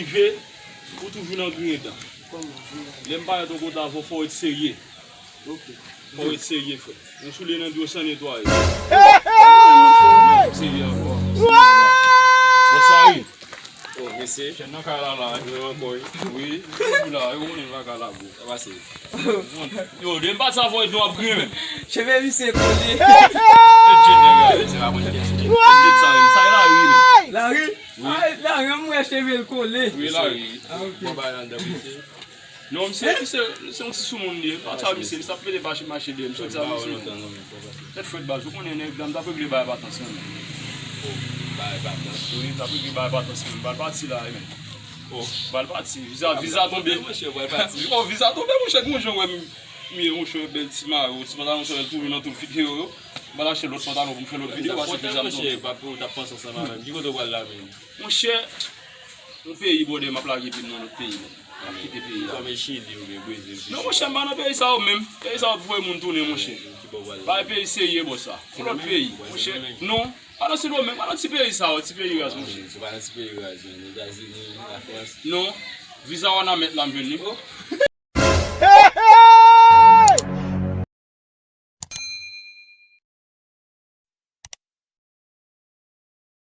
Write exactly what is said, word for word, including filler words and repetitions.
Rive, ou toujou nan griyen dan. Lè m parèt yon kote avè w, fò w ret serye. Fò w ret serye, frè. Yon soulye nan dlo san netwaye. Serye ankò. Bonswa, wi. Oh, mesye. Chèn nan kay la, la, wi. Mwen ankò, wi. Wi, ou la, ou konnen m pa ka la, bro. Sa pase. Yo, depi m pati sa fò nou ap griyen menm. Cheve misye kole. E djed nèg la, se pa mwen ki djed sa menm. Sa e lari menm. Lari? Wi. Ay, lari, m wè cheve l kole. Wi, lari. Ah, ok. Bon, ba nan dan misye. Non, misye, misye, se yon ti soumoun li ye. M pati sa misye, misye ap pede mache, mache dèyè m. Soti sa misye. Tèt frèt baz, ou konnen nèg la, m t ap regle bagay patans lan. Oh, bagay patans. Wi, m t ap regle bagay patans lan. Bal pati la, men. Oh, bal pati. Viza, viza tonbe. Monchè, bal pati. Oh, viza tonbe, monchè, gon jan wè m, m ye, monchè, bèl ti mayo, ti pantalon sa, l tounen nan tout videyo yo. M al achte lòt pantalon pou m fè lòt videyo, paske viza m tonbe. Monchè, pa pou w t ap panse ansanm avè m. Ki kote w pral la, menm? Monchè, yon peyi, brother, m ap lage pye m nan lòt peyi, menm. M ap kite peyi a. Ou kòm Chili oubyen Brezil? Non, monchè, m pa nan peyi sa yo menm. Peyi sa yo ap voye moun tounen, monchè. Ki bò w pral la? Pa peyi serye, bò sa. Yon lòt peyi, monchè. Non. Pa nan Sendomeng, pa nan ti peyi sa yo, ti peyi raz, monchè. Se pa nan ti peyi raz, men. Etazini, Lafrans. Non. Viza wanament la m jwenn li. Oh.